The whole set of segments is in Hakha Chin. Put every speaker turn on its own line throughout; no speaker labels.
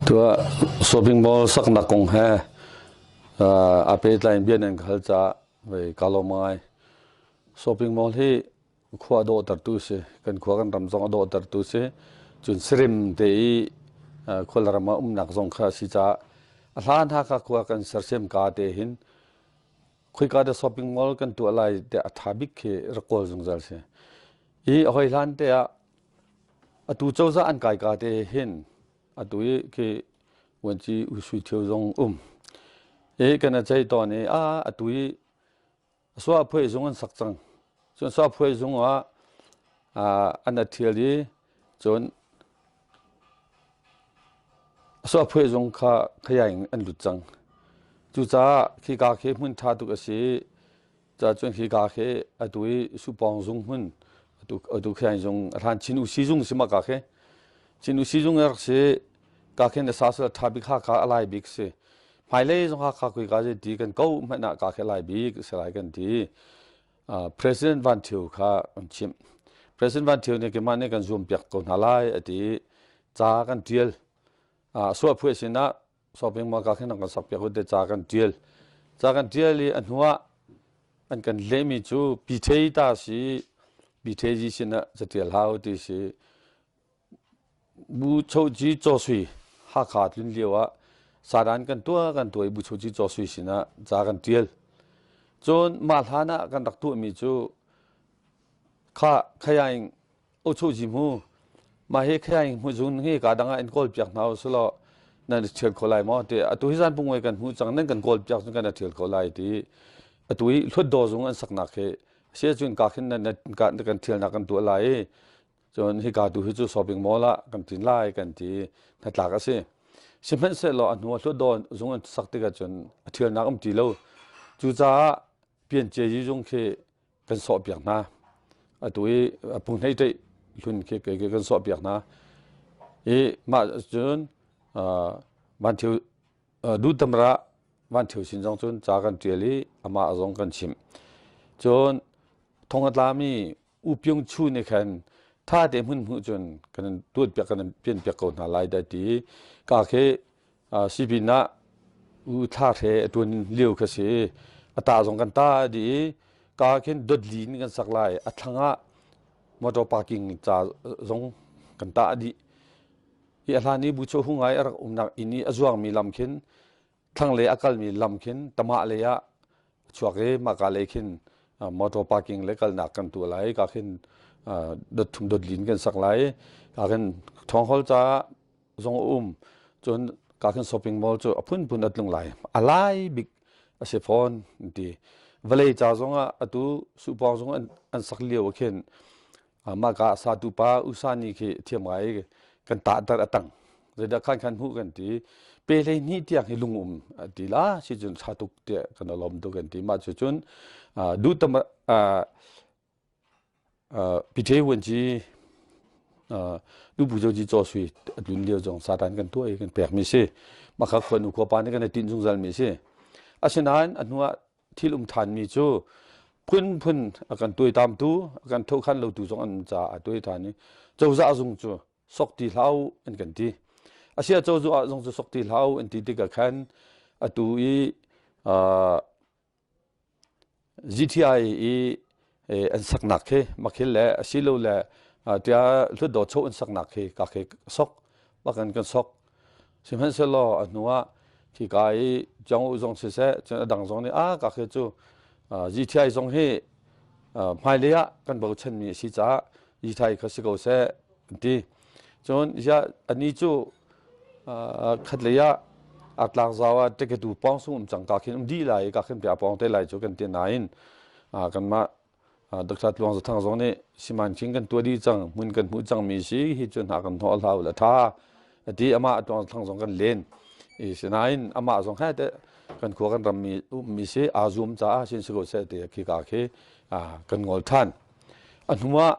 Tuah shopping mall saknak kong he aa pehtlai in bia nan ka hal caah vei kaa lawm ngai. Shopping mall hi khua a dawhtertu si. Kan khua kan ram zong a dawhtertu si. Cun sarim te i khualram ah umnak zong kha a si caah a hlan Hakha khua kan sersiam ka te hin khoika dah shopping mall kan tuah lai tiah a ṭha bik khi rak kawl zungzal si. Hi a hoi hlan te ah Atu cozah an kai ka te hin atu i khi vuanci U Sui Thio zong um. I kan a cei tawn i a atu i sua phuai zung an sak cang. Cun sua phuai zung ah an a thial i cun sua phuai zung kha khayaing an lut cang. Cucaah khika khi hmun ṭha tuk a si i Cun hika khi atu i supawng zung hmun atu khi zung a hlan Chin Usi zung si ma ka khi Chin Usi zung rak si ka khin sa sal tha bik Hakha a lai bik si hmailei zong Hakha kui ka ti kan ko hmanh ah ka khi lai bik si lai kan ti. President Van Thio kha an chimh. President Van Thio nih keimah nih kan zuam piak ko hna lai a ti. Ca kan tial suah phuai sinah shopping mall ka khin kan sak piak te ca kan tial. Ca kan tial i a hnuah an kan lehmi cu Pithei ta si Pithei ji sin ah catial hau ti si. Bu Choji Caw Sui Hakha tlun lio ah sadan kan tuah kan tuah i Bu Choji Caw Sui sin ah ca kan tial. Cun mah hlan ah kan rak tuahmi cu kha khayaing Ochoji mu mah hi khayaing hmu zun hi ka dang ah in kawl piak hna usulaw nan i thial kho lai maw ti. Atu hi zan pungwe kan hmu cang, nan kan kawl piak cun kan i thial kho lai ti. Atu hi hlutdaw zung an saknak hi sia cun ka khin nan kan thialnak kan tuah lai i cun hika tu hi cu shopping mall ah kan tin lai kan ti hnatlak a si. Sihmanhsehlaw a hnu ah hlutdaw zung an sak tikah cun a thialnak um ti lo. Cucaah pian ce zung khi kan sawhpiak hna. Atu i punghei ṭeih hlun khi kan sawhpiak hna i mah cun Van Thio Duhtamra Van Thio sin zong cun ca kan ṭial i amah zong kan chimh. Cun thong a tlami U Pyung Chu nih khan ṭha te hmun hmuh cun kan tuanpiak kan pianpiak ko hna lai dah ti ka khi Sipin ah U Thla Hre a ṭuan lio kha si. A ta zong kan ta dih i ka khin dotli in kan sak lai. A thlang ah motor parking ca zong kan tah dih. Hi a hlan i Bucho Hungai a rak umnak inn i a zuangmi lam khin thlanglei a kalmi lam khin Tamah lei ah a chuak i mahka lei khin motor parking le kalnak kan tuah lai. Ka khin dot thum dot lin kan sak lai. Ka khin thawng caah zong a um. Cun ka khin shopping mall cu a phunphun a tlung lai, a lai bik a si fawn ti. Vawlei ca zong ah atu supawng zong an sak lio ah khin mah ka satu pa usani khi thiam ngai kan tahter a tang zeidah khan khan hmuh kan ti. Pe hlei hnih tiang hi lung um ti la si cun tha tuk tiah kan lawm tuk kan ti. Mah cu cun duh tam Pite vuanci Nubu Caw Sui a tlun lio zong satan kan tuah i kan pekmi si. Mah kha khuanu khuapa nih kan i tinh zungzalmi si. Asinain a hnuah thil um ṭhanmi cu phunphun a kan tuaitamtu, a kan thohkhan lotu zong an um caah a tuai ṭhan i cozah zung cu sok ti hlah u an kan ti. Asia cozah zung cu sok ti hlah u an ti tikah khan atu i GTI i an saknak khi makhil le asilole tiah hlutdaw cho an saknak khi ka khi sok bakan kan sok. Sihmanhsehlaw a hnu ah khika i Jong U zong siseh, cun a dang zong nih a ka khi cu GTI zong hi hmailei ah kan bochanmi a si caah GTI kha si ko seh an ti. Cun ziah ani cu khatlei ah artlak zau ah ṭeketu pawng sung um cang ka khin um dih lai i ka khin pia pawng te lai cu kan ti nain kanmah Dr. Tluang Zathang zong nih simanking kan tuah dih cang, hmun kan hmuh cangmi si hi cu hna kan hnawh hlah la ṭha a ti. Amah Tluang Zathang zong kan len i sinain amah zong he te kan khua kan ram mi ummi si aa zum caah sin si ko seh ti khi ka khi kan ngol ṭhan. A hnu ah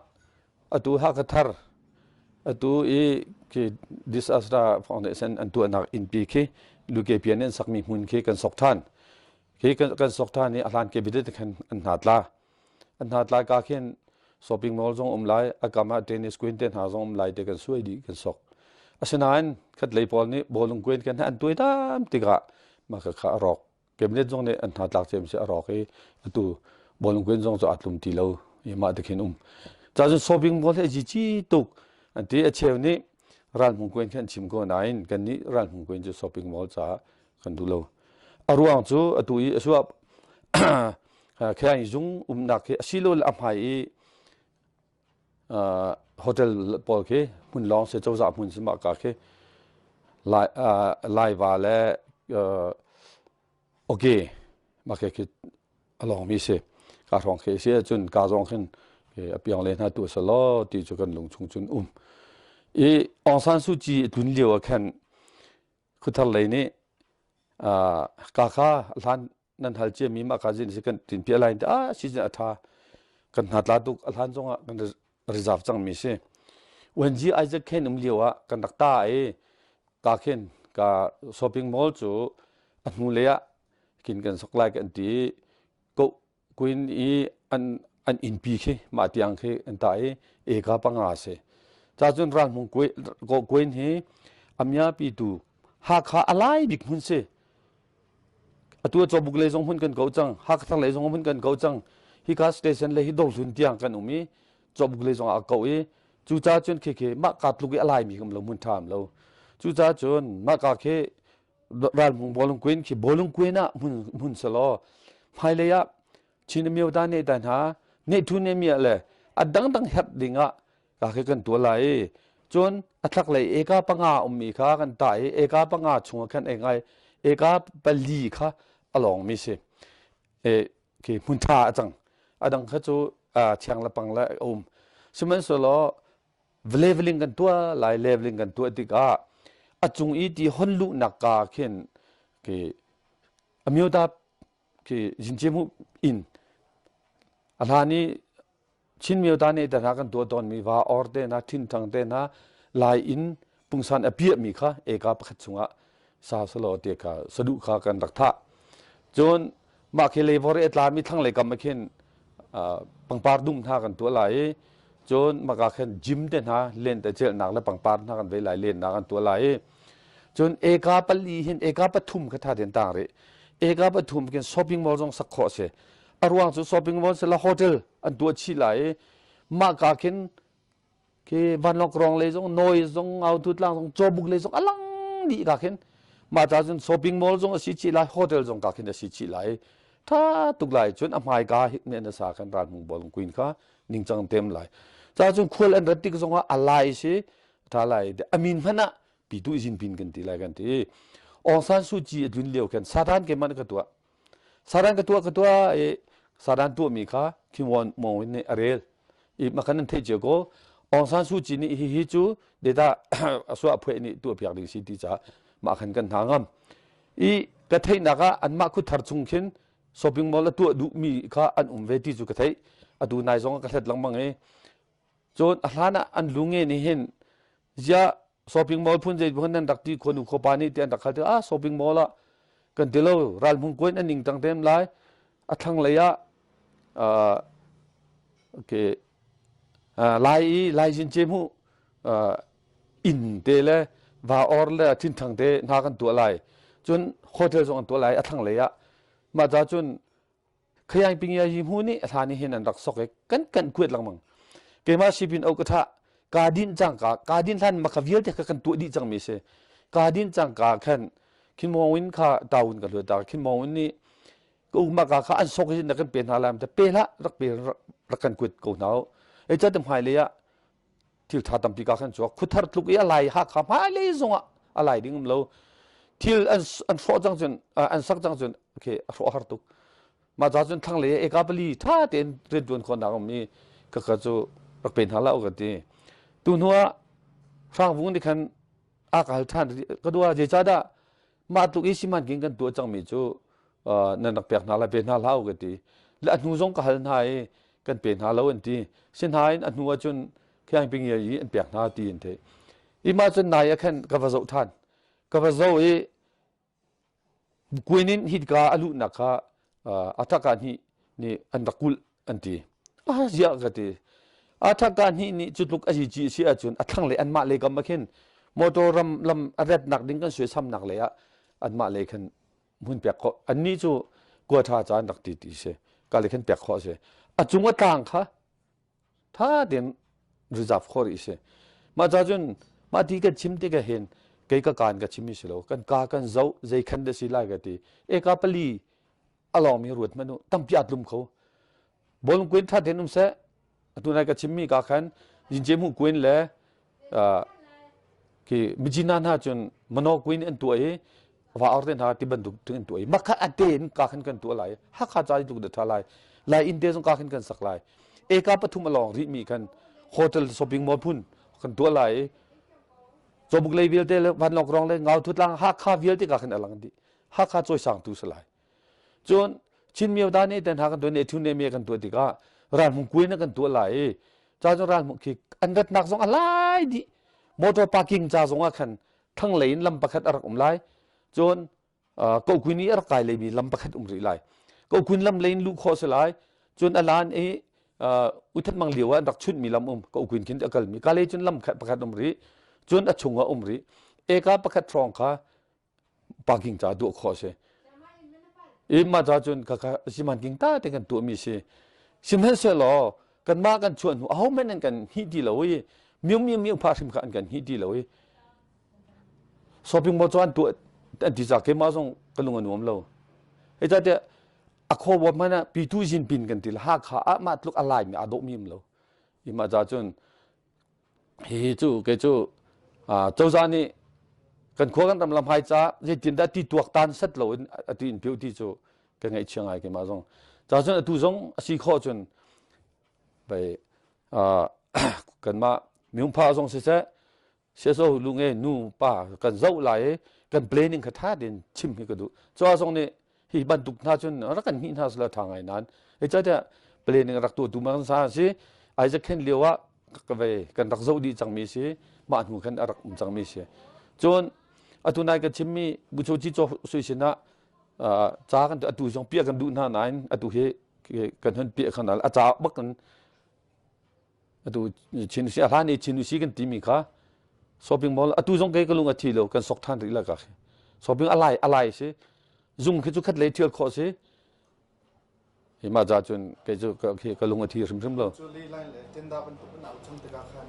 atu Hakha thar atu i khi disaster foundation an tuahnak innpi khi Luke pian an sakmi hmun khi kan sok ṭhan. Khi kan sok ṭhan i a hlan ke bidet khan an hna tla. An hna tla ka khin shopping mall zong um lai, a kam ah tennis queen te hna zong um lai te kan suai dih kan sok. Asinain khatlei pawl nih bawlung kuen kan an tuaitam tikah mah kha a rawk. Cabinet zong nih an hna tlak cem si a rawk i atu bawlung kuen zong cu aa tlum ti lo i mah ti khin um. Ca cun shopping mall hi a zici tuk an ti a cheu nih ralhmung kuen khi an chim ko nain kan nih ralhmung kuen cu shopping mall caah kan duh lo. A ruang cu atu i a suah khaing zung umnak khi asilole a hmai i hotel pawl khi hmun lawng si cozah hmun si mah ka khi Lai Laiva le okay mah khi khi a lawngmi si. Ka hrawng khi si ahcun ka zong khin a piang le hna tu selaw ti cu kan lung chung cun um. I Aung San Suu Kyi a tlun lio ah khan Khuthar lei nih ka kha hlan nan hal ciami mah ka zin si kan tin pi lai ah si a tha kan hna tla tuk a hlan zong ah kan reserve cangmi si UNG Isaac Khen um lio ah kan rak ta i ka khin ka shopping mall cu a hnu lei ah kin kan sok lai kan ti ko Queen i an an innpi khi mah tiang khi an tah i eka panga a si. Ca cun Ralhmung Queen hi a miapi tu Hakha a lai bik hmun si. Atu a Cawbuk lei zong hmun kan ko cang, Hakha thar lei zong hmun kan ko cang. Hika station le hi Dawrhlun tiang kan um i Cawbuk lei zong ah a ko i cucaah cun khi khi mah ka tluk i a laimi um lo hmun ṭha um lo. Cucaah cun mah ka khi ralhmung bawlung queen khi bawlung queen ah hmun hmun selaw hmailei ah Chin amyo ta ne ta hna ne thu ne mi le a dangdang herh ding ah ka khi kan tuah lai i cun a thlak lei eka panga ummi kha kan tah i eka panga chungah khan engai eka pali kha a lawng mi si e khi hmun tha a cang a dang kha cu thiang le pang le a um sihmanhsehlaw leveling kan tuah lai leveling kan tuah tikah a cung i ti hon luhnak ka khin khi amyota khi jinchemu in a hlan i Chin myoda ne te hna kan tuah tawnmi va or te hna thinthang te hna lai in pungsan a piahmi kha eka pakhat chungah sa salo te kha saduh kha kan rak thah cun mah khi leivor i a tlami thlanglei kam ah khin pangpar dum hna kan tuah lai i cun maka khin gym te hna len te celhnak le pangpar hna kan vei lai lennak kan tuah lai i cun eka pali hin eka pathum kha tha ten tang rih eka pathum khin shopping mall zong sak khawh si a ruang cu shopping mall sila hotel an tuah chih lai i mah ka khin khi vanlawng rong lei zong nawi zong autu tlang zong cawbuk lei zong a lang dih ka khin mah ca cun shopping mall zong a si chih lai hotel zong ka khin a si chih lai tha tuk lai cun a hmai ka ne na sa khan ral hmung bol queen kha ningcang tem lai ca cun khual an rat tik zong ah a lai si tha lai amin hmanh ah pi tu izin pin kan ti lai kan ti Aung San Suu Kyi a tlun lio khan Satan ke man ka tuah Saran ka tuah ka tuah i saran tuahmi kha Kim Won Mong nih a rel i makan an theih cio ko Aung San Suu Kyi nih hihi cu data a suah phuai nih tuah piak ding si ti caah mah khan kan hna ngam i ka theihnak ah anmah khu thar chung khin shopping mall a tuah duhmi kha an um ve ti cu ka theih atu nai zong ka hlet lengmang i cun a hlan ah an lu nge nih hin ziah shopping mall phun zei phun nan rak ti khuanu khuapa nih ti an rak hal tikah ah shopping mall ah kan ti lo ralhmung kuan an ning tang tem lai a thlanglei ah uh, okay uh, lai i lai jin che mu uh, inn te le va or le thinthang te hna kan tuah lai cun hotel zong an tuah lai a thlanglei ah mah ca cun Khayang ping ya yi hmu nih a hlan hin an rak sok i kan kan kuat lengmang. Keimah sipin o ka tha ka din cang ka ka din hlan maka vialte kha kan tuah dih cang mi si. Ka din cang ka khan khin mong kha taun ka hluat ta khin mong nih ka uma ka kha an sok hin na kan pe hna lai te pe hlah rak pe rak kan kuat ko hna e cha te hmai le ah thil tha tampi ka khan chuak khuthar tluk i a lai ha kha hmai le zong ah a lai ding um lo thil an an hrawh cang cun an sak cang cun okay a hrawh har tuk mah ca cun thlanglei eka pali tha tein rian tuan khawhnak um i ka ka cu rak pe hna la ka ti tu hnu ah hrangvung nih khan a ka hal than ka dua zeicahdah mah tluk i simanking kan tuah cangmi cu nan rak pek hna lai pe hna hlah u ka ti le a hnu zong ka hal hna i kan pe hna lo an ti sinain a hnu ahcun khiang ping i an pek hna ti an theih i mah cun nai ah khan ka va zoh than ka va zoh i kuinin hitka a luhnak kha a thaka hnih nih an rak kulh an ti ah ziah ka ti a thaka hnih nih cu tluk a ci si ahcun a thlang le anmah le kam ah khin. Motor ram lam a retnak ding kan suaisamnak lei ah anmah lei khan hmun pek khawh. Annih cu quota ca an rak ti ti si. Ka lei khan pek khawh a si. A cung a tlang kha tha tein reserve khawh rih si. Mah ca cun mah ti kan chim tikah hin kei ka kaan ka chim mi si lo. Kan ka kan zoh zei khan dah si lai ka ti. Eka pali a lawngmi ruat hmanh u tampi aa tlum kho. Bawlung kuin ṭha tein um seh. Atu nai ka chimmi ka khan Jince Hmuh Kuin le khi Mijina hna cun Mano Kuin an tuah i va or te hna ti bantuk an tuah i makha a te in ka khan kan tuah lai. Hakha ca tluk da ṭha lai. Lai inn te zong ka khan kan sak lai. Eka pathum a lawng rih mi khan hotel shopping mall phun kan tuah lai i Cawbuk lei vialte le vanlawng rong le ngau thutlang Hakha vialte ka khan a lang dih. Hakha cawisangtu si lai. Cun Chin myo da ne ten ha kan tuah ne thu ne me kan tuah tikah ralhmung kuai na kan tuah lai i ca cu ralhmung khi an ratnak zong a lai dih motor parking ca zong ah khan thlanglei in lam pakhat a rak um lai cun kokuin i a rak kai leimi lam pakhat um rih lai kokuin lam lei in luh khawh si lai cun a lan i uthat mang lio ah an rak chunhmi lam um kokuin khin a kalmi ka lei cun lam pakhat um rih cun a chung ah um rih eka pakhat hrawng kha parking ca duah khawh a si. I mah ca cun khakha simanking ta te kan tuahmi si. Sihmanhsehlaw kanmah kan chuah hnu ahohmanh an kan hnih ti lo i miu miu miu pha hrim kha an kan hnih ti lo i shopping mall cu an tuah an ti ca keimah zong ka lung a nuam lo. Zeicahtiah a khaw hmanh ah pitu zinpin kan ti le Hakha ah mah tluk a laimi aa dawhmi um lo. I mah ca cun Hihi cu kei cu cozah nih kan khua kan ram lam hai ca zeitindah ti tuaktan set lo in atu in pio ti cu ka ngaihchia ngai keimah zong. Ca cun atu zong a si khawh cun bei kanmah miungpha zong siseh siaso lu nge nu pa kan zoh lai i kan planning kha tha tein chim hi ka duh. Cozah zong nih hi bantuk hna cun rak kan hnih hna sila tha ngai nain zeicahtiah planning rak tuahtu man sa si Isaac Khen lio ah ka ve kan rak zoh dih cangmi si mah hnu khan a rak um cangmi si cun atu nai ka chimmi buchochi chaw sui sinah ca kan atu zong piah kan duh hna nain atu hi kan hun piah khan a ca bak kan atu chin usi a hlan i chin usi kan timi kha shopping mall atu zong kei ka lung a thi lo kan sok than rih la ka khi shopping alai alai si zung khi cu khat lei thial khawh si hi ma za cun kei cu ka ka lung a thi hrimhrim lo
cu le lai le tenda bantuk in au chung tikah khan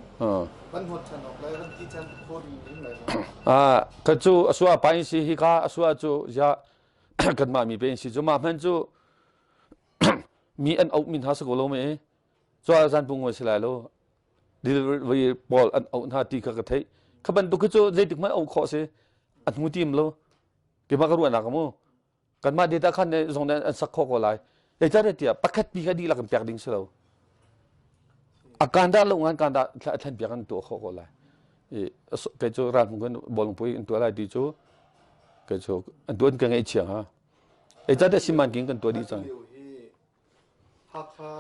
van hot than ok lai van ti chan kho ding ding lai
a ka cu asua pain si hi ka asua cu ya kan mah mi pe si cu ma hman cu mi an auh min ha sa ko lo me Cuah zan pung si lai lo. Delivery pawl an auh hna ti kha ka theih. Kha bantuk khi cu zeitik hmanh auh khawh si. A hnu tim lo. Keimah ka ruahnak mu. Kanmah data khan ne zong an sak khawh ko lai. Zeicahtiah tiah pakhat pi kha dihlak in pek ding si lo. A kan dah lo ngan kan dah thlen piak an tuah khawh ko lai. I kei cu ralhmung kan bawlungpui an tuah lai ti cu kei cu an tuan ka ngaihchia ha. Zeicahtiah simanking kan tuah dih cang.
Hakha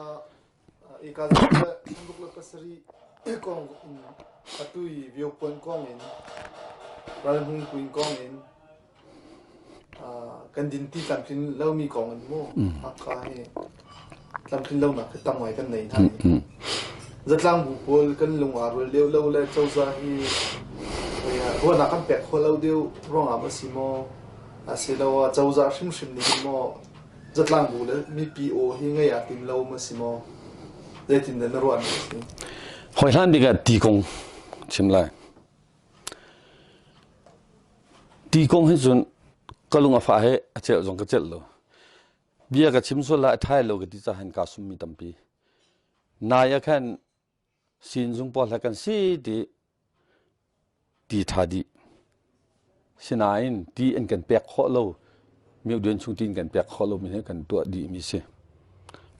ika 67 kong in atu i Viopuan kong in Ralhmung Queen kong in kan dinti tlamtlin lomi kong in mu Hakha hi tlamtlin lonak hi tam ngai kan nei hna i zatlang bu pawl kan lung aa rual deuh lo le cozah hi ruahnak kan pek khawh lo deuh ruangah ma si maw asiloah cozah hrimhrim nih hin maw Zatlangbu le mipi aw hi ngei aa tim lo ma si maw? Zeitindah na ruah ning a si?
Hawi hlan bik ah ti kong chim lai. Ti kong hi cun ka lung a fah he a celh zong ka celh lo. Bia ka chim sual lai a ṭhai lo ka ti caah hin kaa summi tampi. Nai ah khan Sinzung pawl he kan si ti ti ṭha dih. Sinain ti an kan pek khawh lo, mioduan chung ti an kan pek khawh lomi he kan tuah dihmi si.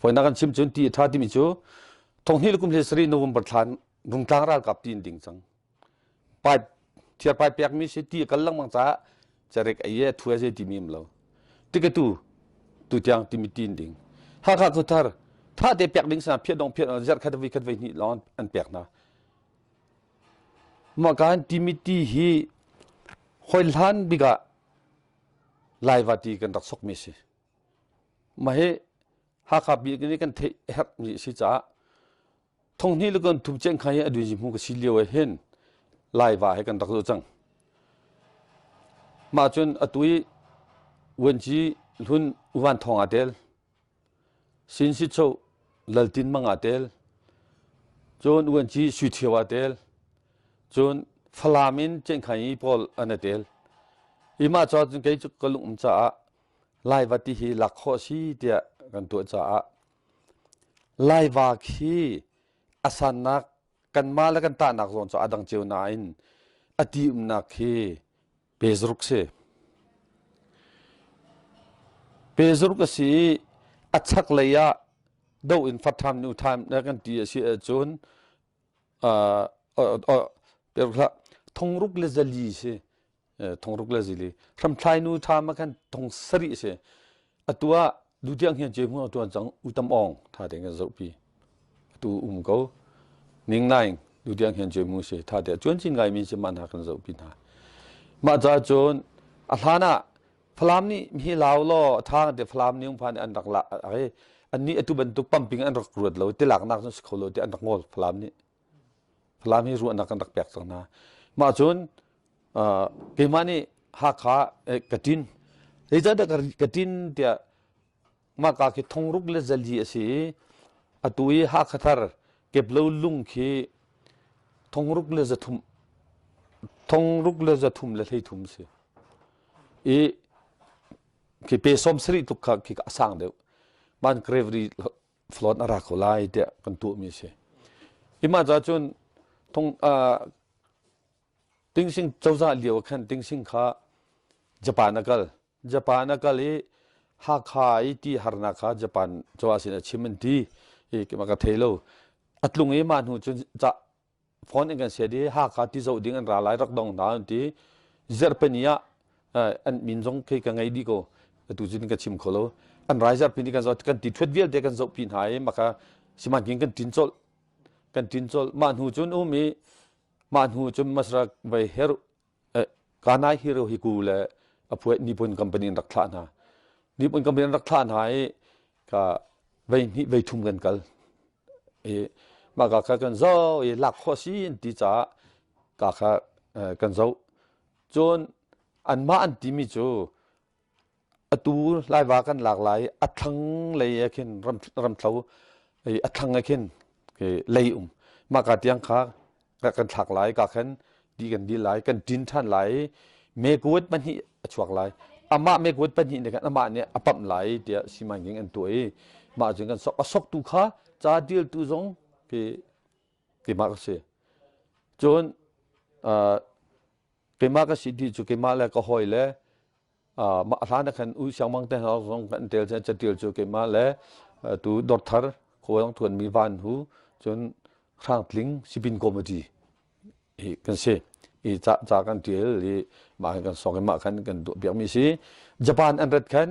Fawinak kan chim cun ti a ṭha timi cu thonghnih le kum hlei sarih November thla Rungtlang ralkap ti an ding cang. Pipe thiar pipe pekmi si ti a kal lengmang caah carek ei e thu a timi um lo. Tikatu tu tiang timi tin ding. Hakha khuthar tha te pek ding sana phiat dong phiat zarh khat voi khat voi hnih lawng an pek hna. Mah kan timi ti hi hoi hlan bik ah Laiva ti kan rak sokmi si. Mah hi Hakha bik nih kan theih herhmi si caah thonghnih le kan thum ceng khai a duin hmu ka si lio ah hin. Laiva he kan rak zoh cang. Mah cun atu i Vuanci hlun U Van Thawng aa tel. Sinsicho Lal Tin Mang aa tel. Cun Vuanci Sui Thio aa tel. Cun Falam in Cenkhai pawl an i tel. I mah caah cun kei cu ka lung um caah Laiva ti hi lak khawh a si tiah kan tuah caah Laiva khi a sannak kanmah le kan tahnak zawn cu a dang cio nain a ti umnak khi pe zaruk si. Pe zaruk a si i a chaklei ah do in fat ṭham nu ṭham na kan ti a si ahcun thongruk le zali si. Thongruk le zili. Hramthlai nu ṭham ah khan thong sarih si. Atu ah dutiang hian ce hmu tuan cang utam ong tha tein kan zohpi. Atu um ko. Ning naing dutiang hian ce mu si tha te cuan chin ngai mi si mah hna kan zohpi hna. Mah ca cun a hlan ah Falam nih mi lau law tha te Falam nih phan an rak la ai an nih atu bantuk pumping an rak ruat lo tilak nak cun si kho lo ti an rak ngol Falam nih. Falam hi ruahnak kan rak pek cang hna. Mah cun keimah nih Hakha ka ṭin. Zeicahtiah ka ṭin tiah mahka khi thongruk le zali a si i atu i Hakha thar keplo lung khi thongruk le zathum thongruk le zathum le hleithum a si. I khi pe sawm sarih tluk kha khi a sang deuh. Man Gravely flood a ra kho lai tiah kan tuahmi a si. Hi mah ca cun thong Tingsing cozah lio ah khan Tingsing kha Japan a kal. Japan a kal i Hakha i ti harnak kha Japan cozah sin a chim an ti. I ka thei lo. A tlung i mah hnu cun ca phone in kan set i Hakha ti zoh ding an ra lai rak dong hna an ti. Zarhpini ah an min zong khi ka ngei dih ko. Atu cun ka chim kho lo. An rai zarhpini kan zoh kan ti thuat vialte kan zohpi hna i maka simanking kan tin colh. Kan tin colh. Mah hnu cun um i mah hnu cun Masrak vai her Kanai Hero Hiku le a phuai Nippon company in rak thlah hna. Nippon company in rak thlah hna i ka vei hnih vei thum kan kal. I mah ka kha kan zoh i lak khawh si an ti caah ka kha kan zoh. Cun anmah an timi cu atu Laiva kan lak lai a thlang lei ah khin ramthlo a thlang ah khin lei um. Mah ka tiang kha kan thlak lai ka khan ti kan dil lai kan ṭin ṭhan lai i mekuat pahnih a chuak lai amah mekuat pahnih nih khan amah nih a pamh lai tiah simanking an tuah i mah cun kan sok a soktu kha ca diltu zong khi keimah ka si cun keimah ka si ti cu keimah le ka hawi le mah hlan ah khan U Siang Mang te hna zong kan tel catial cu keimah le tu Dawrthar khualang thuanmi Van Hu cun Hrangtling Sipin Committee hi kan si i ca ca kan tial i mah kan song i mah khan kan duh piakmi si Japan an rat khan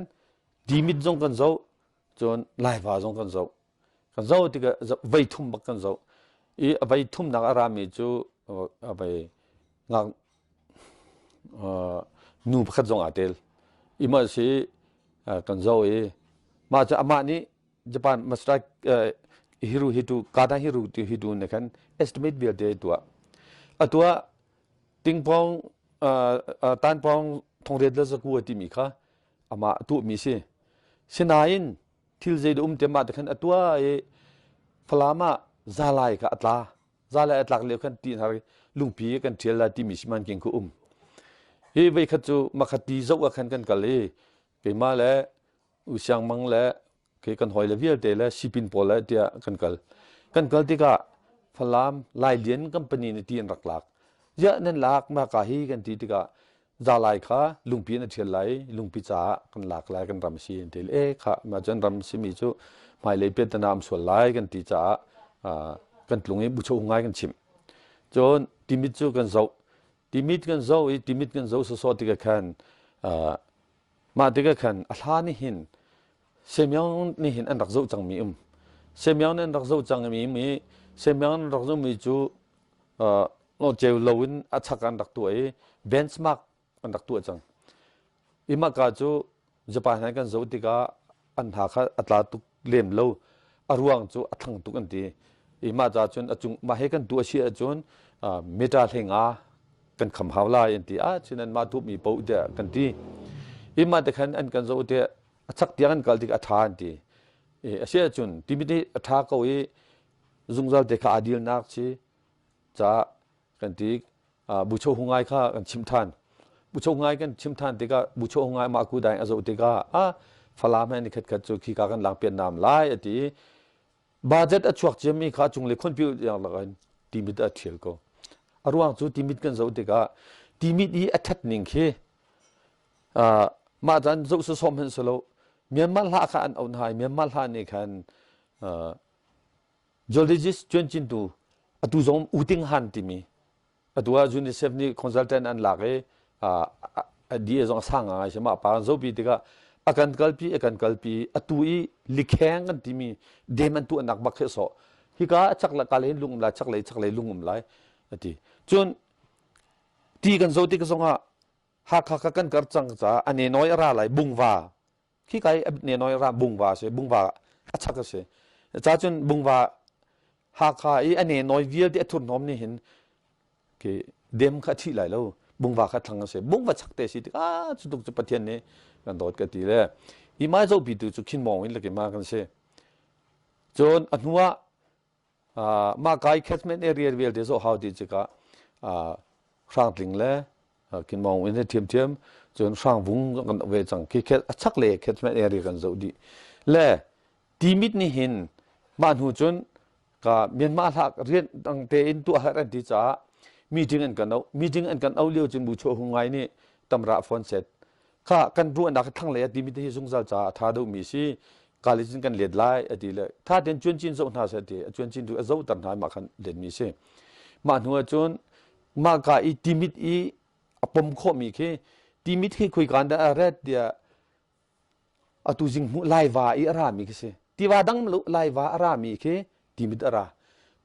Timit zong kan zoh cun Laiva zong kan zoh kan zoh tikah vei thum bak kan zoh i a vei thumnak a rami cu a vei ngak nu pakhat zong aa tel i mah si kan zoh i mah cu amah nih Japan Master Hiru Hitu Kada Hiru Hitu nih khan estimate vialte tuah a tuah tingpong tanpong thongriat le zaku a timi kha amah tuahmi si sinain thil zei um te mah te khan a tuah i Falam ah zalai kha a tla zalai a tlak lio khan ti har lungpi kan ṭhial lai timi simanking khu um hi vei khat cu makhat ti zoh ah khan kan kal i keimah le U Siang Mang le ke kan hawi le vialte le sipin pawl le tiah kan kal kan kal tikah Falam Lailian company nih ti an rak lak ziah nan lak ma ka hi kan ti tikah zalai kha lungpi in a ṭhial lai lungpi caah kan lak lai kan ram si an ti e kha ma cun ram simi cu hmailei piantana am sual lai kan ti caah kan tlung i bucho ngai kan chimh cun timit cu kan zoh timit kan zoh i timit kan zoh sawsawh tikah khan mah tikah khan a hla nih hin Semyang nih hin an rak zoh cangmi um Semyang nih an rak zoh cangmi um i Semyang an rak zohmi cu ceu lo in a chak an rak tuah i benchmark an rak tuah cang. I mahka cu Japan he kan zoh tikah an hna kha a tla tuk lem lo. A ruang cu a thang tuk an ti. I mah ca cun a cung mah he kan tuah si ahcun meter hlei nga kan kham hau lai an ti ah cun an mah tuahmi paoh tiah kan ti. I mah te khan an kan zoh tiah a chak tiang an kal tik a ṭha an ti. I a si ahcun timit hi a ṭha ko i zungzal te kha aa dilnak si caah kan ti bucho hungai kha kan chim ṭhan. Bucho hungai kan chim ṭhan tikah bucho hungai mah ku daing a zoh tikah ah Falam he ni khat khat cu khika kan lak pian nam lai a ti i budget a chuak ciami kha cung le khonpi lakin timit a ṭhial ko. A ruang cu timit kan zoh tikah timit i a ṭhat ning khi mah caan zoh sawsawh hmanh si lo Myanmar hla kha an auh hna i Myanmar hla nih khan geologist cuancintu atu zong U Ting Han timi Atu ah UNICEF nih consultant an lak i DA zong a sang ngai si mah pa kan zohpi tikah a kan kalpi a kan kalpi atu i likheng kan timi dem an tuahnak bak khi a sawh hika a chak le kal hin lung um lai chaklei chaklei lung um lai ati cun ti kan zo tik zongah Hakha kha kan kar cang caah a ne noi a ra lai bungva khi kai ne noi ra bungva si bungva a chak a si ca cun bungva Hakha i a ne noi vialte a thurhnawm nih hin ke dem kha thi lai lo bungva kha thlang a si bungva chak te si tik ah cu tuk cu Pathian nih kan dawt ka ti le i mai zopi tu cu khin mong in le ma kan si cun a hnu ah mah kai catchment area vialte zoh hau ti cikah hrangtling le kinmawng in thiamthiam cun hrangvung kan ve cang khi a chak le catchment area kan zoh dih le timit nih hin mah hnu cun ka Myanmar hlak rian dang tein tuah har an ti caah meeting an kan au meeting an kan au lio cun bu chuah hung ngai nih tamra phone set kha kan ruahnak thlanglei a timi te hi zungzal caah a tha deuhmi si college in kan let lai a ti le tha tein cuancin zoh hna seh ti a cuancin tu a zohter hna mah khan letmi si mah hnu ah cun mah ka i timit i a pom khawhmi khi timit hi khuikan dah a ret tiah atu zing hmuh laiva i a rami khi si tiva dang lo laiva a rami khi timit a ra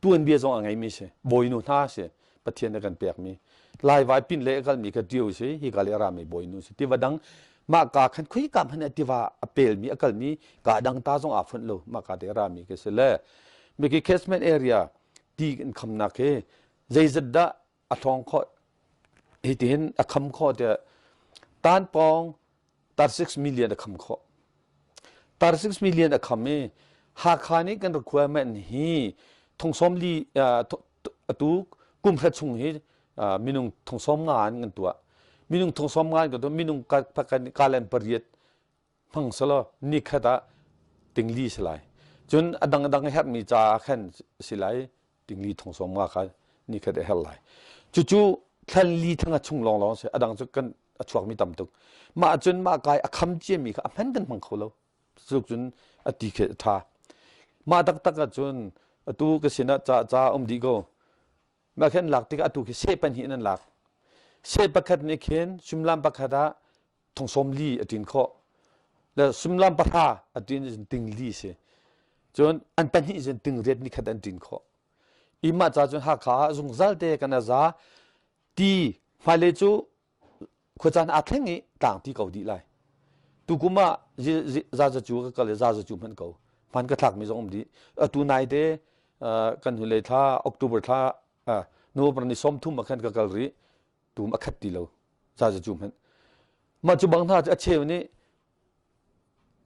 tuanbia zong a ngeimi si bawinu hna si pathian a kan pekmi laiva pin le a kalmi kha ṭio si hi ka le a rami bawinu si tiva dang mah ka khan khoi ka hmanh ah tiva a pelmi a kalmi ka dang ta zong aa fonh lo mah ka te a rami khi si le miki catchment area ti in khamnak hi zeizat dah a hlawng khawh hi tihin a kham khawh tiah tan pawng tar 6 million a kham khawh tar 6 million a kham i Hakha nih kan requirement hi thong li atu kum hra chung hi minung thong sawm nga an kan tuah minung thong sawm nga an kan tuah minung kalen pariat hmang selaw nikhat ah tingli si lai cun a dang dang herhmi ca ah khan si lai tingli thong sawm nga kha nikhat a herh lai cucu thlan li thanga chung lawng lawng si a dang cu kan a chuakmi tam tuk mah cun mah kai a kham ciami kha a hman kan hmang kho lo cuk cun a ti khi a tha mah taktak ah cun atu ka sinah ca ca um dih ko mah khin lak tikah atu khi seh pahnih in an lak seh pakhat nih khin suimilam pakhat ah thong sawm li a ṭin khawh le suimilam pahra a ṭin cun ting li si cun an pahnih cun ting riat ni khat an ṭin khawh i mah ca cun Hakha ah zungzal te kan a za ti hmailei cu khuacaan aa thleng i tlang ti ko dih lai tukum ah zazacu ka kal i zazacu hmanh ko hman ka thlakmi zong um dih atu nai te kan hnulei thla October thla November ni 30 ah khan ka kal rih tum a khat ti lo zazacu hmanh mah cu bang hna cu a cheu nih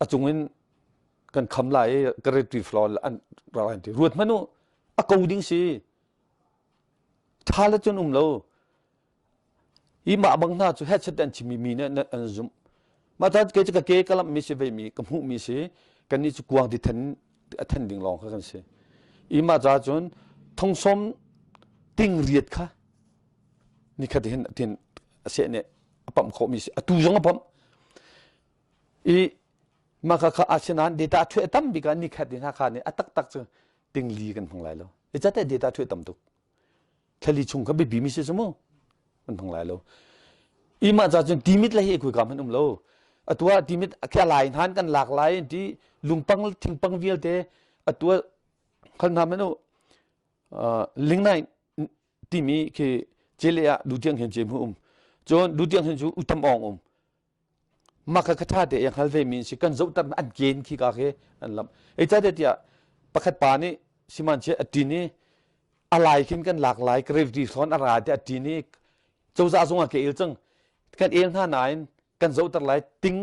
a cung in kan kham lai i ka retri floor an rak an ti ruat hmanh u a ko ding si tha le cun um lo hi mah bang hna cu headset an chimmi mi nih an zumh mah ta ke cu ka ke ka lamh mi si ve mi ka hmuh mi si kan nih cu kuang ti then a then ding lawng kha kan si i mah ca cun thongsom ting riat kha nikhat hin tin a seh nih a pamh khawhmi si atu zong a pamh i mah kha kha asinain data a thueh tam bik ah nikhat in Hakha nih a taktak cu tingli kan hmang lai lo i cate data thueh tam tuk thlali chung kha biapi mi si cu mu kan hmang lai lo i mah ca cun timit le hi khui kam han um lo atu ah timit a lai han kan lak lai ti lungpang thingpang vialte atu ah khal hna manu lingnai timi khi cele ah dutiang hin cem um cun dutiang hin cu utam ong um maka kha tha te yang hal ve mi si kan zohter an ken khi ka khi an lam ei cha te tiah pakhat pa nih siman che atin i alai khin kan lak lai gravity thon ara te atin i. Cozah zung ah ka el cang. Kan el hna nain kan zohter lai ting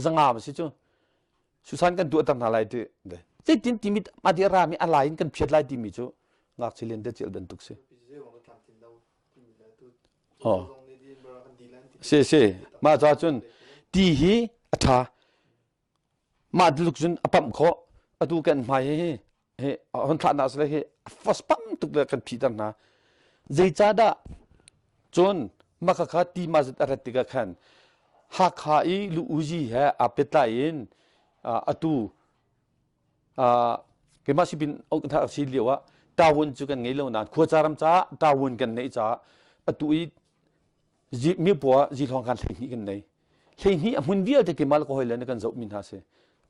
zanga ma si cu. Susan kan tuahter hna lai ti. Zeitin timi ma di rami a lai in kan phiat lai timi cu ngakchia lian te cel bantuk si. Oh. Si si. Mah ca cun ti hi a tha. Mah tluk cun a pamh khawh. Atu kan hmai hi hi hon thlahnak sile hi a fos pam tuk le kan phihter hna. Zeicahdah cun maka kha ti ma zat a rat tikah khan Hakha i lu uzi he aa pehtlai in atu keimah sipin ok si lio ah tawun cu kan ngei lo nain khuaca ram caah tawun kan neih caah atu i mipaw zihlawng kan 12 kan nei. 12 a hmun vialte keimah le ka hawile nih kan zohmi hna si.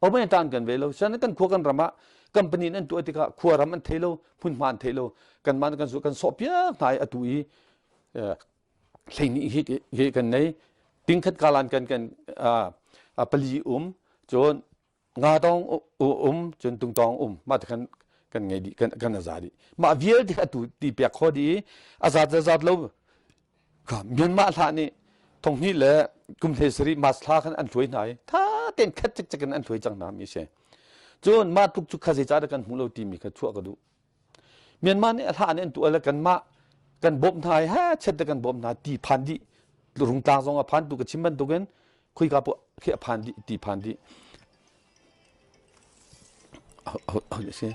Omen tan kan ve lo. Sian kan khua kan ram ah company an tuah tikah khua ram an thei lo, hmunhma an thei lo. Kanmah kan kan sawh piak hna i atu i 12 hi hi kan nei. Tingkhat kalan kan kan pali um cun nga tong um cun tungtong um mah te khan kan ngei dih kan kan a za dih mah vialte kha atu ti pek kho dih i a zat a zat lo kha Myanmar hlah nih thonghnih le kum hlei sarih mas thla khan an hluai hna i tha tein khat cikcek in an hluai cang hna mi si cun mah tluk cu kha zeicah dah kan hmuh lo timi kha chuah ka duh Myanmar nih a hlah nih an tuah le kanmah kan bawmh hna i ha chet te kan bawmh hna ti phan dih rungtlang zong a phan tu ka chim bantukin khuika poah khi a phan dih ti phan dih si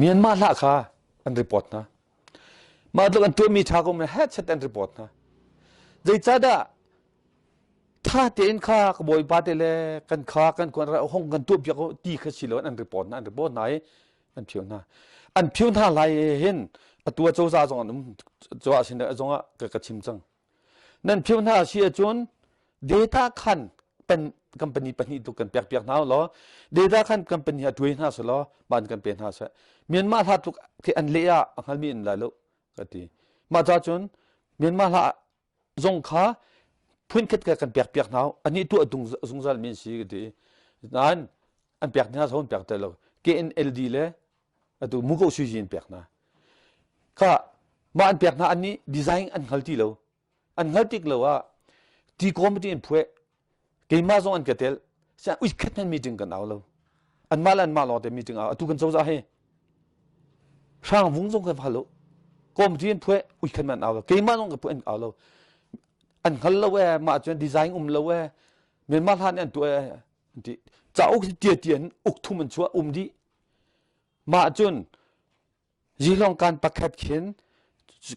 Myanmar hlah kha an report hna. Mah tluk an tuahmi ṭha ko headset an report hna. Zeicahdah ṭha tein kha ka bawipa te le kan kha kan kuan ra hong kan tuah piak ti kha si lo an report hna an report hna i an phio hna. An phio hna lai hin atu ah cozah zong an um cozah sin zong ah ka chim cang. Nan phio hna si ahcun data khan pen company pahnih tu kan pek piak hna law data khan company ha tuai hna selaw ban kan pe hna seh Myanmar hla tluk khi an leh ah a hngalmi an lai lo ka ti mah ca cun Myanmar hla zong kha phun khat ka kan pek piak hna ani tuah dung zungzal min si ka ti nain an pek hna so an pek te lo KNLD le atu muko suji an pek hna kha mah an pek hna an nih design an hngal ti lo an hngal tik lo ah ti committee an phueh keimah zong an ka tel sian ui khat nan meeting kan au lo anmah le anmah lawng te meeting au atu kan cozah he hrang vung zong kan hal lo committee an phueh ui khat man au lo keimah zong ka phueh an au lo an hngal lo e mah cun design um lo e Myanmar hlan an tuah e ti cauk tia tia in uk thum an chuah um dih Mah cun zilong kan pakhat khin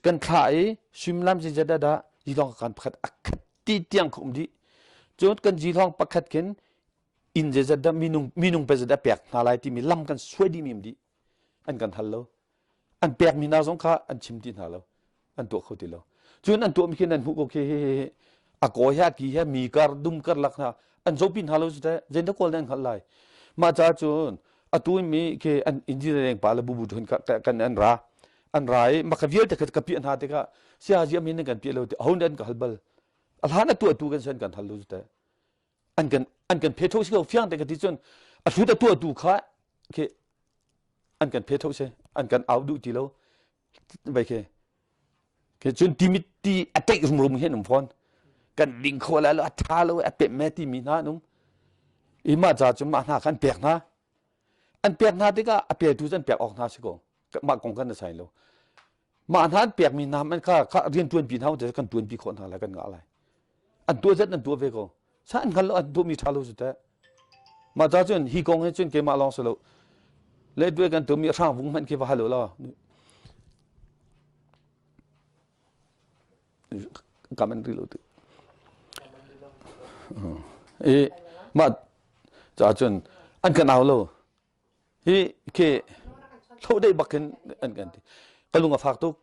kan thlah i suimilam zeizat dah dah zilong kan pakhat a khat ti tiang ka um dih. Cun kan zilong pakhat khin inn zeizat dah minung minung pazat dah pek hna lai timi lam kan suai dih mi um dih. An kan hal lo. An pekmi hna zong kha an chim ti hna lo. An tuah kho ti lo. Cun an tuahmi khi nan hmuh ko khi hi a kawi he a ki he mi kar dum kar lak hna an zopi hna lo cu teh zein dah kawl nan hngalh lai mah ca cun atu mi khi an engineering pa le bubu thun kan an ra an ra i maka vialte kha ka piah hna tikah sia ziam hin kan piah lo ti ho nan ka hal bal a hlan a tuah tu kan sen kan hal lo cu teh an kan an kan phe tho si ko fiang te ka ti cun a hlut a tuah tu kha khi an kan phe tho si an kan au duh ti lo vai khi khi cun ti ti a teih rumrum hin um fawn kan ding kho la lo a tha lo a pem me ti mi hna an um i mah ca cu mah hna kha an pek hna an pek hna tikah a petu cu an pek awk hna si ko mah kong kan sai lo mah hna an pekmi hna man kha kha rian tuanpi hna te kan tuanpi khawh hna lai kan ngah lai an tuah zet an tuah ve ko sa an hngal lo an tuahmi ṭha lo cu teh mah ca cun hi kong hi cun keimah lawng si lo le duai kan tuahmi hrang vung hmanh khi va hal law kam an ri lo ti i mah ca cun an kan au lo hi khi thlo dei bak hin an kan ti ka lung a fak tuk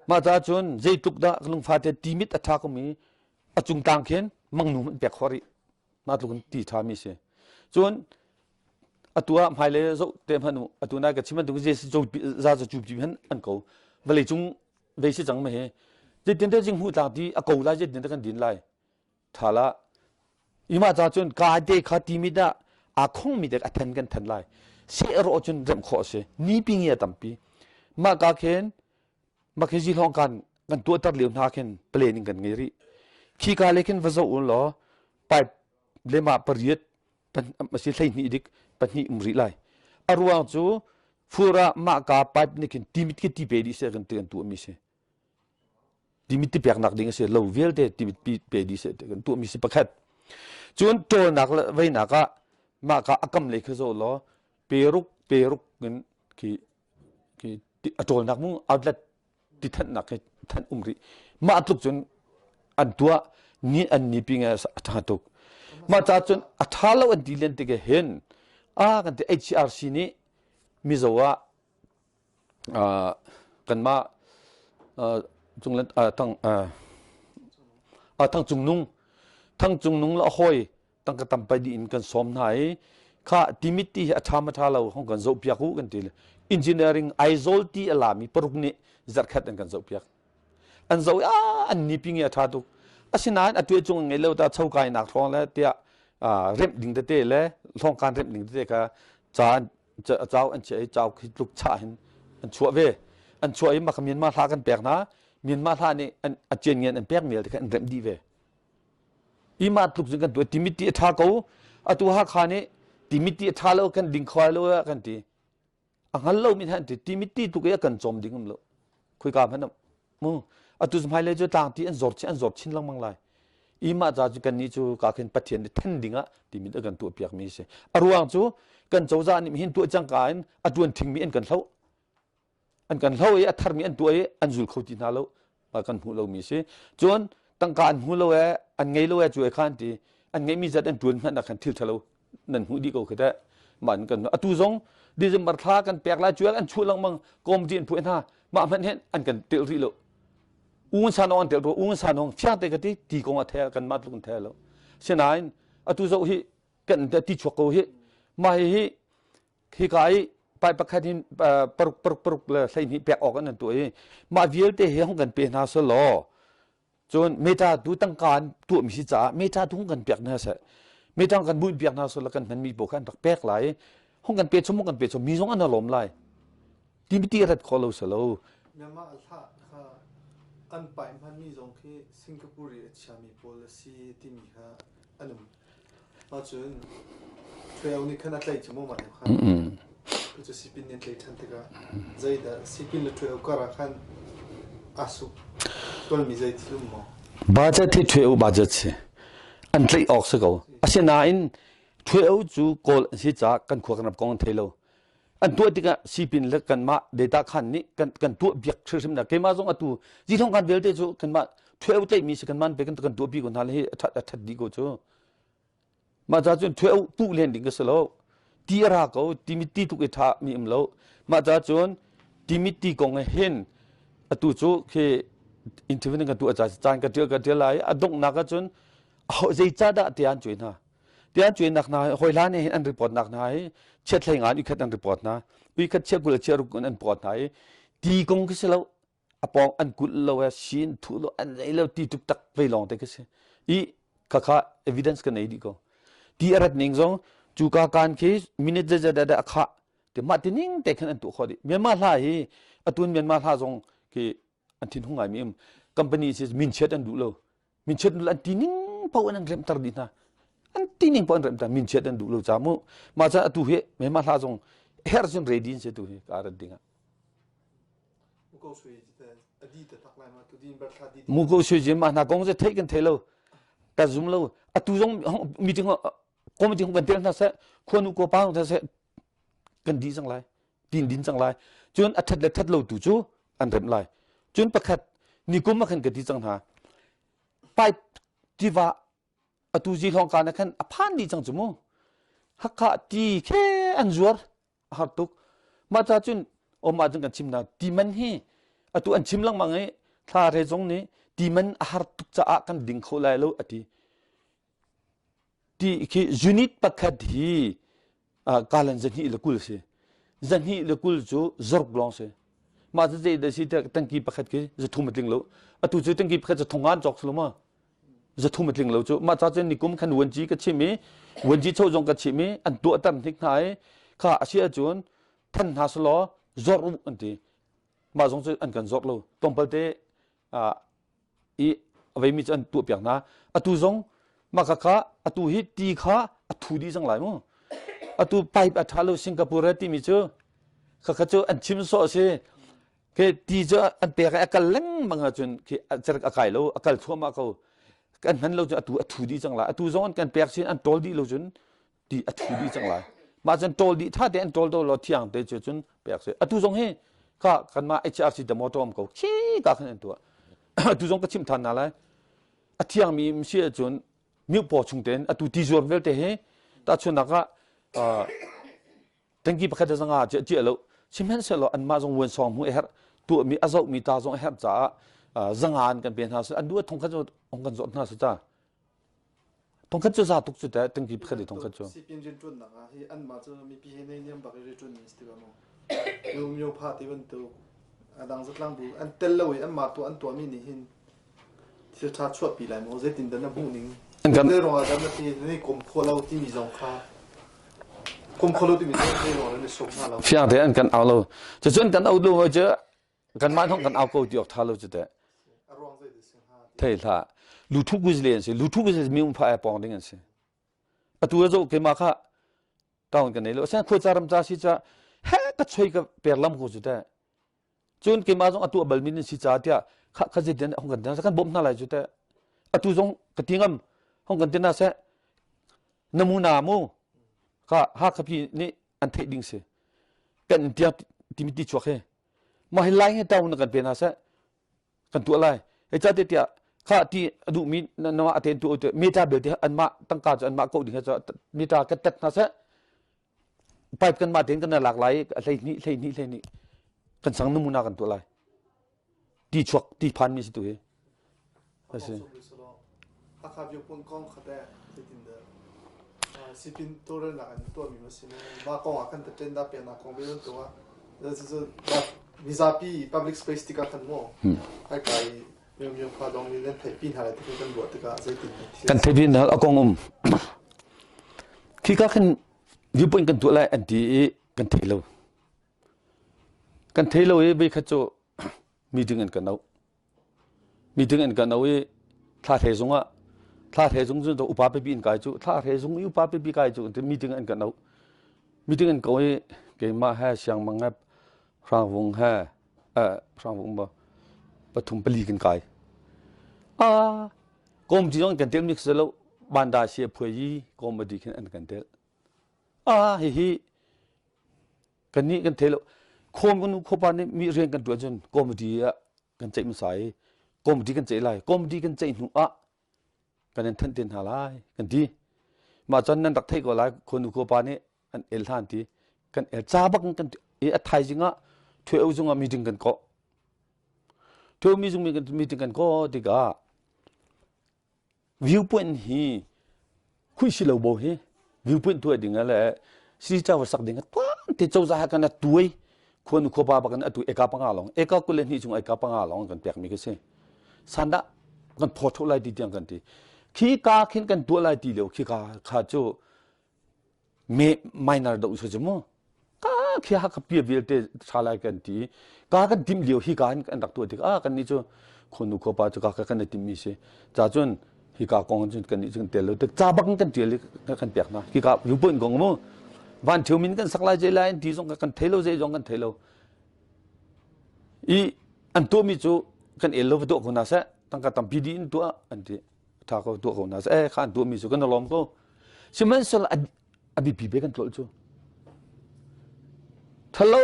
mah ca cun zeitluk dah ka lungfa te timit a ṭha ko mi a cung tang khin mangnu an pek khawh rih mah tluk in ti ṭha mi si cun atu ah hmailei zoh te hmanh u atu nai ka chim bantuk za za cu pi han an ko vawlei cung vei si cang ma hi. Zeitin te jing hu tlang ti a ko lai zeitin te kan din lai. Tha la. Ima ca cun ka te kha ti mi dah aa khong mi dek a then kan then lai. Se ro cun rem khawh a si. Ni pi ngi a tampi. Mah ka khin Makhizi hlawng kan kan tuahter lio hna khin planning kan ngei rih. Khi ka le khin va zoh un law pipe le mah pariat asi 12 dik pahnih um rih lai. A ruang cu fur ah mah ka pipe nih khin timit khi ti pe dih seh kan ti kan tuah mi si. Timit ti pek nak ding a si lo vialte timit pi pe dih seh kan tuah mi si pakhat. Cun ṭawlnak le veinak ah mah ka a kam lei khi zoh law peruk peruk in khi khi a ṭawlnak mu outlet ti thanhnak khi thanh um rih mah tluk cun an tuah ni an ni pi nge a ṭha tuk mah ca cun a ṭha lo an ti len tik hin a kan ti HRC nih Mizo ah kanmah cunglen thang thang cung nung thang cung nung le a hawi tangka tampai dih in kan sawm hna i kha timit ti hi a ṭha ma ṭha lo hong kan zohpiak u kan ti engineering Aizawl ti a lami paruk nih zarhkhat an kan zohpiak an zoh i an ni pi nge a ṭha tuk asinain a tuah cung ngei lo ta chokai nak hrawng le tiah remh ding tete le hlawngkan remh ding tete kha ca cau an chiah i cau khi tluk chah hin an chuah ve an chuah i maka Myanmar hla kan pek hna Myanmar hla nih an a cian ngen an pek mel te kha an remh dih ve Ima tluk cun kan tuah timit ti a ṭha ko. Atu Hakha nih timit ti a ṭha lo kan ding kho lo kan ti. A hngal lomi hna an ti timit ti tluk i a kan cawm ding um lo. Khoika hmanh um. Mu atu hmailei cu tlang ti an zor chin an zor chin lengmang lai. Ima ca cu kannih cu ka khin Pathian nih then ding ah timit a kan tuah piak mi si. A ruang cu kan cozah nih hin tuah cangka in a tuan thingmi an kan hloh. An kan hlo i a tharmi an tuah i an zul kho ti hna lo kan hmuh lomi si cun tangka an hmu lo e an ngei lo e cu e khan ti an ngeihmi zat an tuan hmanh ah khan thil thalo nan hmuh dih ko khi teh mah an kan atu zong December thla kan pek lai cual an chuah lengmang kawm di an phuah hna mah hmanh hin an kan telh rih lo un san ong an telh ro un san ong fiang te ka ti ti kong a the kan mah tluk an the lo sinain atu zoh hi kan ti chuak ko hi mah hi hi Hika i pai pakhat hin paruk paruk paruk le 12 pek awk an tuah i mah vialte hi hong kan pe hna selaw cun meta tu tangka an tuahmi si caah meta tu hong kan pek hna seh meta kan buin piak hna selaw kan hmanmi pawl kha an rak pek lai hong kan pe chom hong kan pe chom mi zong an lawm lai ti ti rat kho lo selo
Myanmar hlah kha an pai hmanmi zong khi Singapore i a chiami pawl a si timi kha an um Ahcun Ṭheo nih khan a tlaih cu maw mah kha? Cucu sipin nih an tlaih ṭhan tikah zeidah sipin le ṭheo kar ah khan aa suk tualmi zei thil um maw?
Budget hi ṭheo budget si. An tlaih awk si ko. Asinain ṭheo cu Kawl an si caah kan khua kan ram kong an thei lo. An tuah tikah sipin le kanmah data khan nih kan kan tuah biak hrimhrim na keimah zong atu zithong kan vialte cu kanmah ṭheo tlaihmi si kanmah pe kan kan tuah pi ko hna le hi a ṭhat a ṭhat dih ko cu. Mah ca cun ṭheo puh len ding ka si lo. Ti a ra ko, timit ti tuk i ṭha mi um lo. Mah ca cun timit ti kong he hin atu cu khi interview kan tuah ca caan ka ṭial ka ṭial lai a donghnak ah cun zeicahdah ti an cuai hna. Ti an cuainak hna hawi hlan he hin an report nak hna hi chiat hlei nga in khat an report hna. Ui khat chia 20 chia ruk an report hna i ti kong khi si lo a pawng an kulh lo e sin thu lo an nei lo ti tuk tak vei lawng te khi si i khakha evidence ka nei dih ko ti a rat ning zong cu ka kan khi minute zeizat da a khah te mah ti ning te khan an tuah khawh dih Myanmar hla hi atun Myanmar hla zong khi an thin hung ngai mi um company si min chiat an duh lo min chiat an ti ning paoh in an remter dih hna an ti ning paoh an remter min chiat an duh lo ca mu mah ca atu hi Myanmar hla zong her cun ready in se tu hi ka rat ding ah Muko sui jin mah hna kong cu theih kan thei lo ka zum lo atu zong meeting committee kan tel hna seh khuanu ko pa hna seh kan di cang lai tin din cang lai cun a that le that lo tu cu an remh lai cun pakhat nikum ah khan ka ti cang hna pipe tiva atu zi hlong ka na khan a phan dih cang cu mu hakha ti khe an zuar a har tuk mah ca cun om ah cun kan chim hna ti man hi atu an chim lengmang i thla re zong nih ti man a har tuk caah kan ding kho lai lo ati ti khi unit pakhat hi kalan 220 si 220 cu zork lawng si. Mah cu zei dah si tiah tangki pakhat khi 300 a tling lo. Atu cu tangki pakhat 300 an cawk si lo ma? 300 a tling lo cu. Mah ca cun nikum khan vuanci ka chim i vuanci cho zong ka chim i an tuahter hnik hna i kha a si ahcun than hna selaw zawr u an ti. Mah zong cu an kan zawr lo. Tlawmpal te i a veimi cu an tuahpiak hna. Atu zong mah kha atu hi ti kha a thu dih cang lai mu. Atu pipe a ṭha lo Singapore timi cu khakha cu an chim sawh a si. Ke ti cu an pek i a kal lengmang ahcun khi cerek a kai lo, a kal thluahmah ko. Kan hman lo cun atu a thu dih cang lai. Atu zong an kan pek sin an ṭawl dih lo cun ti a thu dih cang lai. Mah cun ṭawl dih ṭha te an ṭawl to law thiang te cu cun pek si. Atu zong hi ka kanmah HRC te motor um ko khi ka khan an tuah. Atu zong ka chimh than hna lai. A thiangmi si ahcun miupaw chung tein atu ti zuar vialte hi tahchunhnak ah tangki pakhat le zanga cu a lo. Sihmanhsehlaw anmah zong vuan sawng hmu a herh tuahmi a zohmi ta zong a herh caah zanga an kan pe hna an duh thong khat ong kan zawt hna su ta. Thongkhat cu za tuk cu teh tangki pakhat i thongkhat cu.
Sipin rianṭuannak ah hi anmah cu mipi he neihniam bak i rianṭuanmi si ti ba maw? Myo myo pha ti bantuk a dang zatlang bu an tel lo i anmah tuah an tuahmi nih hin thil ṭha chuahpi lai maw? Zeitin dah na hmuh ning? Zei ruangah dah na ti nan i kom khawh lo timi zong kha kom khawh lo timi zong zei ruangah nan i sawm hna lo?
Fiang te an kan au lo. Cucu an kan au lo cu kanmah zong kan au ko ti awk ṭha lo cu teh. Thei hlah. Luthu kuzle an si. Luthu kuzle mi um pha ai pong ding an si. Atu a zo keimah kha town kan nei lo. Asan khua ram ca si ca he ka choi ka per lam ko cu teh. Cun keimah zong atu a bal min si ca tiah kha kha zit hong kan kan bawm hna lai cu teh. Atu zong ka ti ngam hong kan tin seh. Namuna mu ka ha khapi nih an theih ding si. Kan tiang timi ti chuak he. Mah hi lai he town na kan pe hna seh. Kan tuah lai. Hei ca te tiah kha ti a duhmi na mah aten tu meta belte anmah tangka cu anmah ko ding cu meta kan tat hna seh. Pipe kan mah tein kan lak lai 12 12 12 kan sang namuna kan tuah lai. Ti chuak ti phan mi si tu hi. Asi.
Hakha viewpoint kong kha teh zeitin dah sipin tawlrelnak an tuahmi ma si mah kong ah khan tenda peknak kong ve bantuk ah mizapi public space tikah khan maw ai kai myo pha dong nih nan theihpi hna lai ti kan ruah tikah zeitin
kan theihpi hna a kong um khika khin viewpoint kan tuah lai an ti i kan thei lo kan thei lo i voi khat cu meeting an kan auh Meeting an kan auh i thla hre zung ah thla hre zung cu upa pipi in kai cu thla hre zung i upa pipi kai cu ti meeting an kan auh. Meeting an ko i keimah he Siangmang he Hrangvung he eh Hrangvung ba pathum pali kan kai. Ah kawm ti zong kan tel mi si lo banda si a phuai i kawm adi khin an kan tel. Ah hihi Kannih kan thei lo. Khawm kan nu khuapa nih mi rian kan ṭuan cun committee ah kan ceih hmasa i committee kan ceih lai. Committee kan ceih hnu ah kan in thanh te hna lai kan ti. Mah cun nan rak theih ko lai khuanu khuapa nih an el hlan ti. Kan el ca bak in kan i a thaizing ah Thueo zung ah meeting kan kawh. Thueo mi zung meeting kan kawh tikah Viewpoint hi khuih si lo bo hi viewpoint tuah ding le city tower sak ding tuan te cozah ha kan a tuai khuanu khuapa bak in atu eka panga long eka 22 chung eka panga long kan pek mi ka si sandah kan phaw tho lai ti tiang kan ti khi ka khin kan tuah lai ti lio khi ka kha cu me minor do su chu mu ka khi ha ka pia vialte tha lai kan ti ka kan tim lio hi ka an rak tuah tik ah kan ni cu khonu khopa cu ka kan tim mi si cha cun hi ka kong cun kan ni cun tel lo te cha bak kan tial kan pek na hi ka viewpoint kong mu van theu min kan sak lai je lai ti zong kan thei lo zei zong kan thei lo i an tuah mi cu kan el lo va tuah ko na seh tangka tampi di in tuah an ti tha ko tuah ko na seh eh kha an tuah mi cu kan lawm ko sihmanhsehlaw a biapi be kan tlolh cu thalo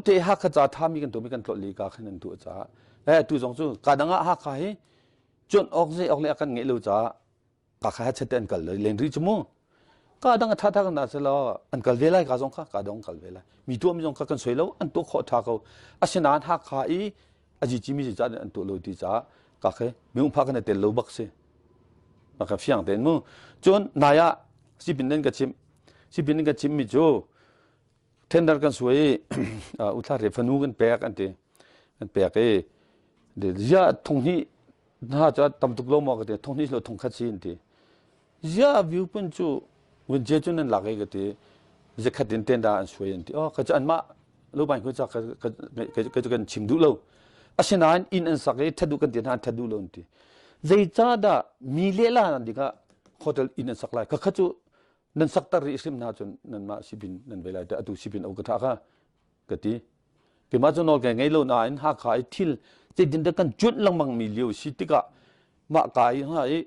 te Hakha ca thami kan tuahmi kan tlolh li ka khan an tuah caah eh tu zong cu ka dang ah Hakha hi cuan awk zei awk le a kan ngeih lo caah ka kha chet an kal len ri chu mu ka dang a tha tha kan na se law an kal ve lai ka zong kha ka dong kal ve lai mi tuah mi zong kha kan soi lo an tuah khawh tha ko asinain Hakha i a ji mi ca an tuah lo ti caah ka khe mi pha kan tel lo bak si ka fiang tein mu cun nai ah sipin nan ka chim sipin nan ka chim mi cu tender kan suai i uthla re fanu kan pek an ti. An pek i ziah thong hnih hna cu tam tuk lo maw ka ti thong hnih lo thong khat si an ti. Ziah view pun cu vun ce cu nan lak i ka ti zakhat in tenda an suai an ti. Oh ka cu anmah lubain khu ca ka kan chim duh lo. Asinain inn an sak i that duh kan ti hna an that duh lo an ti. Zeicahdah mi lehla nan dingah hotel inn an sak lai? Khakha cu nan sakter rih hrim hna cun nanmah sipin nan ve lai te atu sipin o ka tha kha ka ti. Keimah cu nawl ka ngei lo nain Hakha i thil zeitin dah kan cuanh lengmang mi lio si tikah mah ka i ha i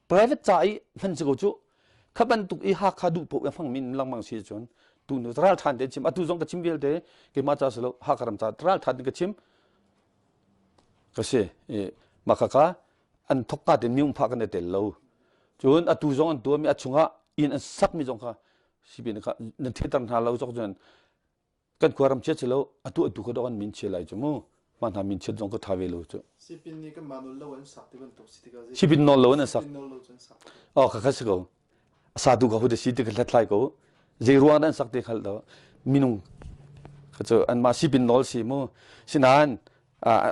private ca i hman si ko cu kha bantuk i Hakha duh paoh a hmangmi lengmang si cun tu nu ral ṭhan tein chim atu zong ka chim vialte keimah ca si lo Hakha ram ca ral ṭhan ka chim ka si i mah kha kha an thok ka te miung phah kan i tel lo cun atu zong an tuahmi a chungah inn an sakmi zong kha sipin kha nan theter hna lo zok cun kan khuaram chiat si lo atu atu kha dok an min chia lai cu mu mah hna min chiat zong ka tha ve lo cu
sipin nih kan mah nawl lo an sak ti bantuk si tikah
sipin nawl lo an sak oh kha kha si ko a satu ka hu si ti ka hlathlai ko zei ruang an sak ti khal do minung kha cu an mah sipin nawl si mu sinain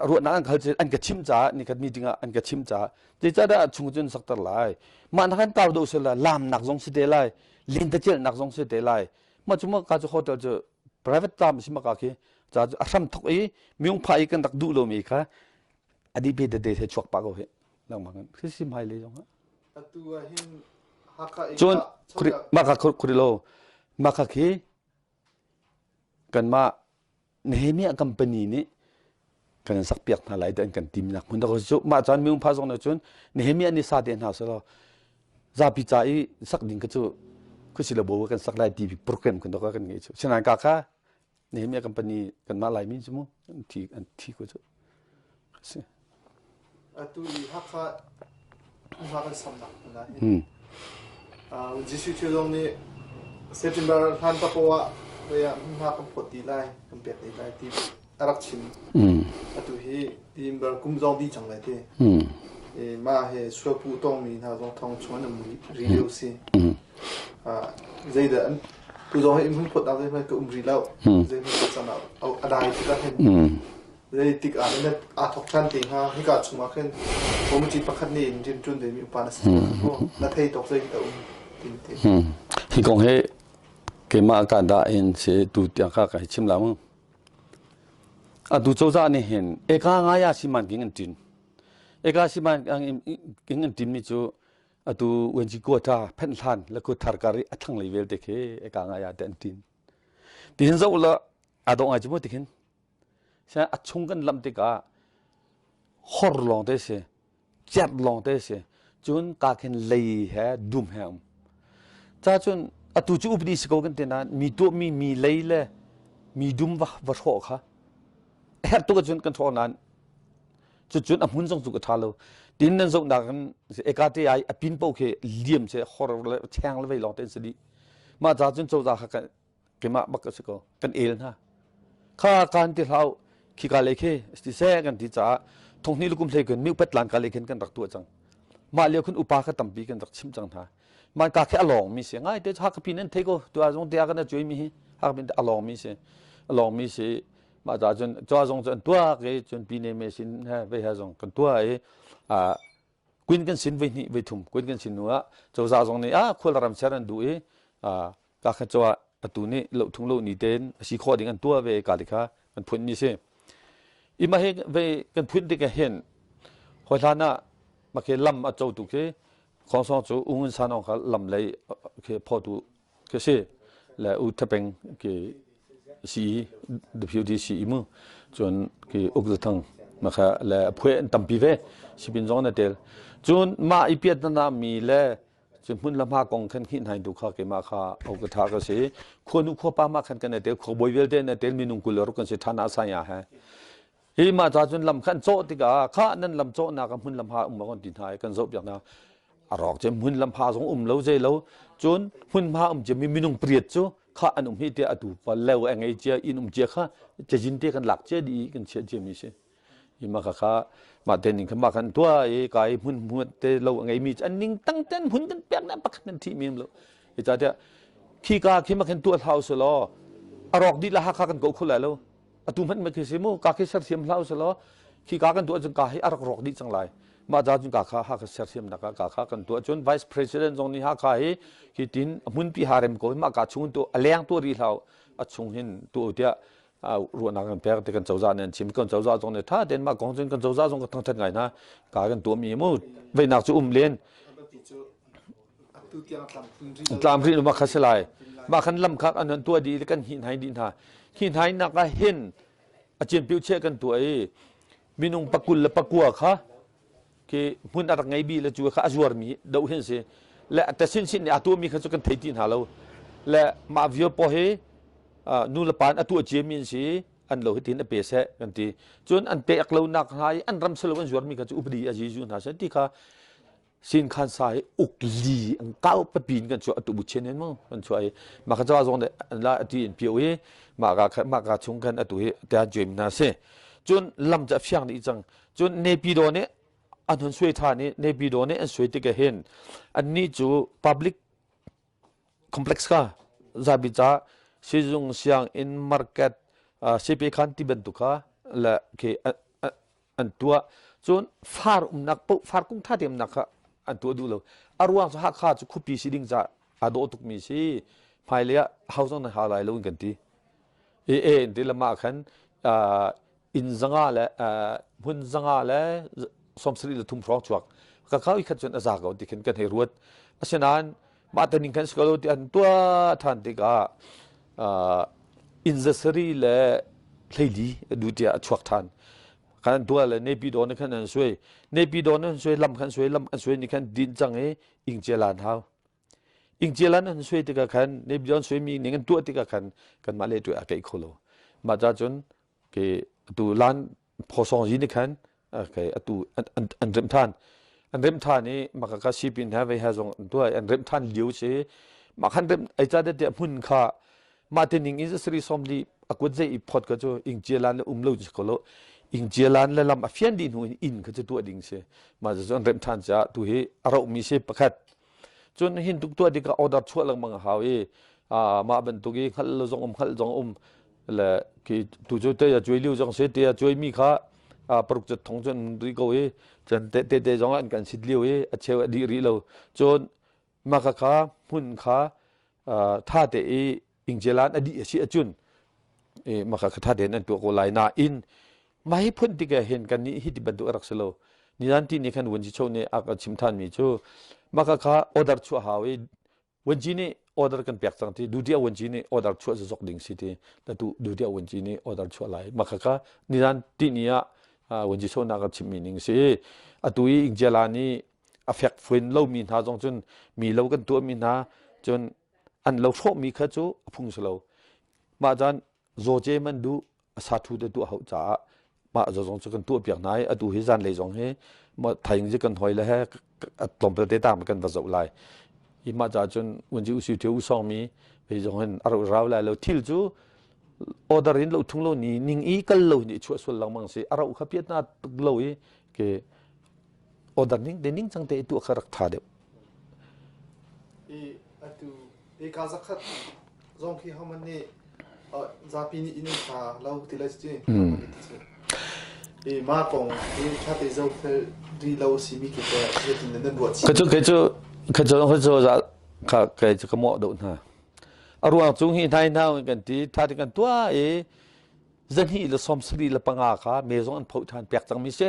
ruahnak an khal an ka chim caah nikhat meeting ah an ka chim caah zeicahdah chung cun sakter lai mah na kan kau do sel la lamnak zong si te lai lentecelhnak zong si te lai mah cu ka cu hotel cu private tam si maka khi ca cu a hram thok i miung pha i kan rak duh lomi kha adi pe te te chuak pa ko hi langmang in si si mai le zong
atu ah hin Hakha
cun maka khuri lo maka khi kanmah Nehemiah company nih kan in sakpiak hna lai ti an kan timinak hmun cu mah caan minung pha zong nih cun Nehemiah nih sa te hna selaw zapi ca i sak ding kha cu khusi le bo kan sak lai ti program kan kan ngei cu sinain ka kha Nehemiah company kanmah Laimi cu mu an thi an thi ko cu si
Atu i Hakha hmunhma kan samnak hmun ah hin Jesuh Thil zong nih September hlan papoh ah voi ah hmunhma kan phawt dih lai, kan pek dih lai ti a rak chim. Atu hi December kum zong dih cang lai ti. Mah he sualpuh tongmi hna zong thong chung an um rih lio si. Zeidah an tu zong hi hmun phawtnak zeihmanh ka um rih lo. Zeihmanh ka can ah a dai tikah hin Zeitik ah dah aa thawk ṭhan te hnga? Hika chungah khin committee pakhat nih in rian ṭuan dingmi upa na si maw? Na thei tawk zei dah um tin ti.
Hi kong hi keimah ka dah in si tu tiang kha ka chim la mu. Atu cozah nih hin eka ngai ah siman king an ṭin. Eka siman king an ṭin mi cu atu UNG quota phenh hlan le khu thar kar i a thlanglei vialte khi eka ngai ah te an ṭin. Tihin zoh la aa dawh ngai cu mu tikhin A chung kan lamh tikah hor lawngte si, cerh lawngte si. Cun ka khin lei he dum he um. Ca cun atu cu upadi si ko kan ti nain mi tuahmi mi lei le mi dum va va hrawh kha herh tuk ahcun kan hrawh nain cucun a hmun zong cu ka ṭha lo. Tin nan zohnak in eka te ai a pin paoh khi liam se hor le cheng le vei lawngte in si dih. Mah ca cun cozah kha keimah bak a si ko kan el hna kha kan ti hlau khi ka le khi ti se kan ti caah thonghni lukum hlei kun mi upat lan ka le khin kan rak tuah cang mah lio khun upa kha tampi kan rak chim cang hna man ka khi a lawng mi si ngai te ha ka pin an thei ko tu a zong te kan cuai mi hi ha ka pin a lawng mi si a lawng mi si mah ca cun cua zong cu an tuak i cun pi ne me sin he ve he zong kan tuah i a kuin kan sin voi hnih voi thum kuin kan sin hnu ah cozah zong nih a khual ram ser an duh i ka kha cu ah atu nih lo thung lo ni tein a si khawh ding an tuah ve ka ti kha kan phun ni si ima he ve kan phun tik hin hoi hlan ah makhe lam a co tu khi khongsong cu ungun sanong kha lam lei khi photu khi si le u thapeng ki si deputy si mu cun ki uk zathang makha le phuai an tampi ve sipin zong na tel cun ma ipiat na mi le Cu hmun le hma kong khan hngih hnain tu kha keimah kha au ka tha ka si. Khuanu khuapa ma khan kan tel khuabawi vialte na tel minung kul ruk kan si than ah saya he. Hi ma cha cun lam khan cawh tikah kha nan lam cawh nak hmun lam ha um ma kon ti hna kan zoh piak na a rawk che hmun lam ha zong um lo zei lo cun hmun hma um che mi minung priat cu kha an um hi te atu pa leo a ngei chia in um chia kha cazin te kan lak chia di kan chia chia mi si. Ima kha kha mah te ning kha mah khan tuah i ka i hmun hmun te lo a ngeimi an ning tang ten hmun kan pek na pakhat nan thih mi lo i ca tiah khi ka khi ma khan tuah hlau se law a rawk dih la Hakha kan ko kho lai lo. Atu hmanh ma khi si mu ka khi sersiam hlah usih law khi ka kan tuah cun ka hi a rak rawk dih cang lai. Mah ca cun ka kha Hakha sersiamnak ah ka kha kan tuah cun Vice President zong nih Hakha hi khi tin hmunpi ha rem ko mah ka chung tu a leng tuah rih hlah a chung hin tu tiah ruahnak kan pek ti kan cozah nih an chim kan cozah zong nih tha tein mah kong cun kan cozah zong ka thangthat ngai hna ka kan tuahmi mu veinak cu um len tlam rih ma kha si lai mah khan lam kha an tuah dih kan hi hnai dih hna hi hnai nak ah hin a cian piu che kan tuah i minung pakul le pakua kha khi hmun a rak ngei bi le cu kha a zuarmi do hin si le ta sin sin nih a tuahmi kha cu kan thei ti hna lo le mah vio po hi nu le pa a tuah ciami an si an lo hitin a pe seh kan ti cun an pek lo nak hna i an ram silo an zuarmi kha cu upadi a jeju hna seh ti kha sin khan sa hi uk li an kau papi in kan chuah atu bu chen in mu kan chuah i mah kha cawa zong nih an la ati in pio i mah ka mah ka chung khan atu hi ta juim na si cun lam ca fiang dih cang cun Naypyidaw nih an hun suai ṭhan i Naypyidaw nih an suai tik ah hin annih cu public complex kha zapi ca sizung sianginn market sipe khan ti bantuk kha le khi an tuah cun far umnak paoh far kung ṭha te umnak kha an tuah duh lo a ruang cu Hakha cu khuapi si ding caah aa dawh tukmi si hmailei ah ho zong nan hau lai lo in kan ti e e in ti lam ah khan inn zanga le hmun zanga le 73 hrawng chuak ka khau i khat cun a za ko ti khin kan hei ruat asinain mah taning khan si ko lo ti an tuah than tikah inn zasari le hleili du tiah a chuak than kan tuah le Naypyidaw ne khan an suai Naypyidaw ne an suai lam khan suai lam an suai ni khan din cang i ingcelan hau ingcelan an suai tikah khan Naypyidaw an suai mi ning an tuah tikah khan kanmah le tu a keih kho lo mah ca cun ke atu lan phosong zi ni khan okay atu an an rem than an rem than i maka ka sipin ha vei ha zong an tuai an rem than liu si ma khan rem ai cha de te hmun kha ma te ning in sri som li akut zei i phot ka chu ing chialan le um lo chi ko lo ing chialan le lam a fian di hnu in in kha chu tua ding si ma chu an rem than cha tu hi aro mi se pakhat Cun hin tuk tuah tikah order chuah lengmang a hau i mah bantuk i hngalh lo zong um hngalh zong um le khi tu cu te a cuai liu zong si te a cuai mi kha paruk cat thong cun rih ko i cun te te te zong an kan sit liu i a cheu a dih rih lo cun mah kha kha hmun kha tha te i ingjelan a dih a si ahcun mah kha tha tein an tuah ko lai nain mah hi phun tik ah hin kan nih hi ti bantuk a rak si lo nizan ti nih khan Wenji Cho nih a kan chim than mi cu mah kha kha order chuah hau i Wenji nih order kan pek cang ti duty Wenji nih order chuah zok ding si ti tu duty Wenji nih order chuah lai mah kha kha nizan ti ni ah Wenji Cho na ka chim mi ning si atu i ingjela nih a fek fuin lo mi hna zong cun mi lo kan tuah mi hna cun an lo hrawh mi kha cu a phung si lo mah caan zawce man duh a sa thu te tuah hau caah mah zong cu kan tuah piak hna i atu hi zanlei zong hi thaing zi kan hoi le he tlawmpal te tam kan va zoh lai i mah caah cun unji usi thio usong mi hei zong hin a rau lai lo thil cu order in lo thung lo ni ning i kal lo ni chuah sual lengmang si a rau kha piat na tuk lo i ke order ning te ning cang te tuah kha rak tha deuh
I atu eka zakhat zong khi homan nih zapi nih inn kha lo ti lai ci i ma kong hi tha te zo fel ri lo si mi ki te zeitin nan ruah
chi ka cu ke cu ka cu ka cu za ka ke cu ka mo do hna a ruang cung hi hnai hna kan ti tha te kan tua i zahnih le som sari le panga kha me zong an pho than pek cang mi si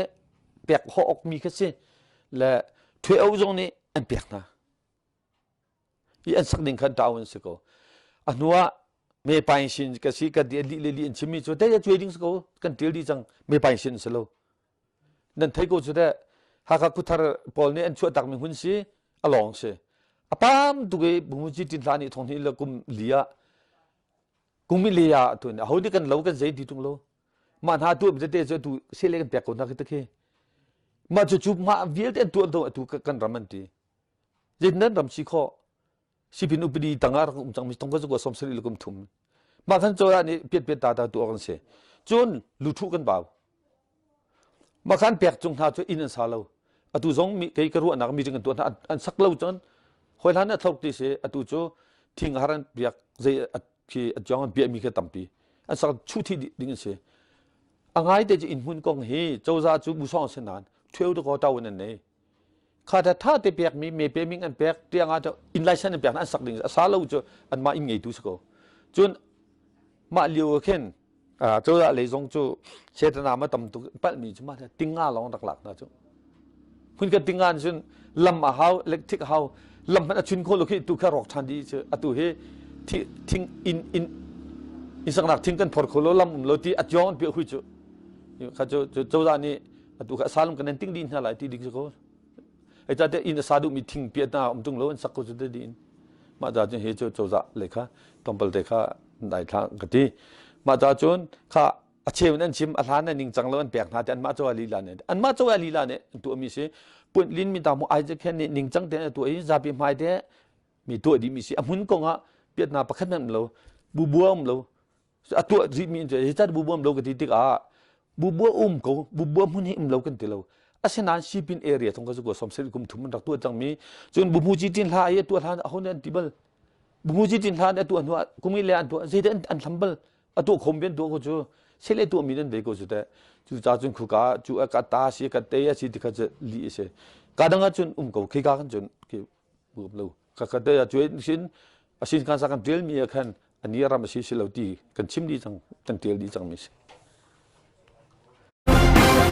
pek ho ok mi kha si le Thwe O zong nih an pek hna. I an sak ding khan ṭau an si ko. A hnu ah me paing sin ka si kan ti li le li an chimmi cu te cuai ding si ko kan ṭil dih cang me paing sin si lo. Nan thei ko cu teh Hakha khuthar pawl nih an chuah takmi hun si a lawng si. A pam tuk i bumuci tin hla nih thong hnih le kum li ah kum li ah tun aho nih kan lo kan zei ti tung lo. Mah hna tuah tete cu atu sele kan pek ko hna khi takhi. Mah cu cu mah vialte an tuah do atu kan ram an ti. Zeitin nan ram si khawh? Sipin upadi tangah rak um cang mi tong ka zu som sari le kum thum. Mah khan cozah nih piat piat ta ta tuah kan si. Cun luthu kan bau. Mah khan pek cung hna cu inn an sa lo. Atu zong mi kei ka ruahnak meeting kan tuah hna an sak lo cun hoi hlan a thlok ti si atu cu thing har an piak zei khi a jong an piah mi kha tampi. An sak chuh thi ding an si. A ngai te cu inn hmun kong hi cozah cu busawng si nain ṭheo dakaw ṭo in an nei. Kha tha tha te pek mi me pe ming an pek tiang ah inn license an pek na an sak ding a sa lo cu anmah inn ngeitu si ko. Cun mah lio ah khin cozah lei zong cu setana ma tam tuk palhmi cu mah tinga lawng rak lak hna cu. Hmun ka tinga cun lam a hau electric a hau lam hmanh a chun kho lo khi tu kha rawk ṭhan dih cu atu hi thing inn inn inn saknak thing kan phor kho lo lam um lo ti a tiong an piah hui cu kha cu cozah nih atu kha salum kan ting dih hna lai ti ding si ko ai ca te inn a sa duhmi thing piah hna um tung lo an sak ko cu te din mah ca cun hi cu cozah le kha tlawmpal te kha dai thla ka ti mah ca cun kha a cheu in an chim a hlan an ningcang lo an pek hna te anmah cozah lila nih anmah cozah lila nih an tuahmi si punh lin mi ta mu Isaac Khen nih ningcang te an tuah i zapi hmai te mi tuah dih mi si a hmun kong ah piatna pakhat hmanh um lo bubua um lo a tuah rih mi hi cat bubua um lo ka ti tikah bubua um ko bubua hmun hi um lo kan ti lo asinain sipin area thong ka zu ko som sel kum thum an rak tuah cang mi cun bumu chi tin hla i tuah hlan ahon an ti bal bumu chi tin hla an tuah hnu ah kum i le an tuah zei an an thlam bal a tuah khom bian tuah ko cu sele tuah mi nan ve ko cu te cu ca cun khuka cu ka ta si ka te a si ti kha cu li a si ka dang ah cun um ko khi ka kan cun ki um lo ka ka te a cu sin asin kan sa kan tial mi ah khan ani ram a si si lo ti kan chim dih cang kan tial dih cang mi si.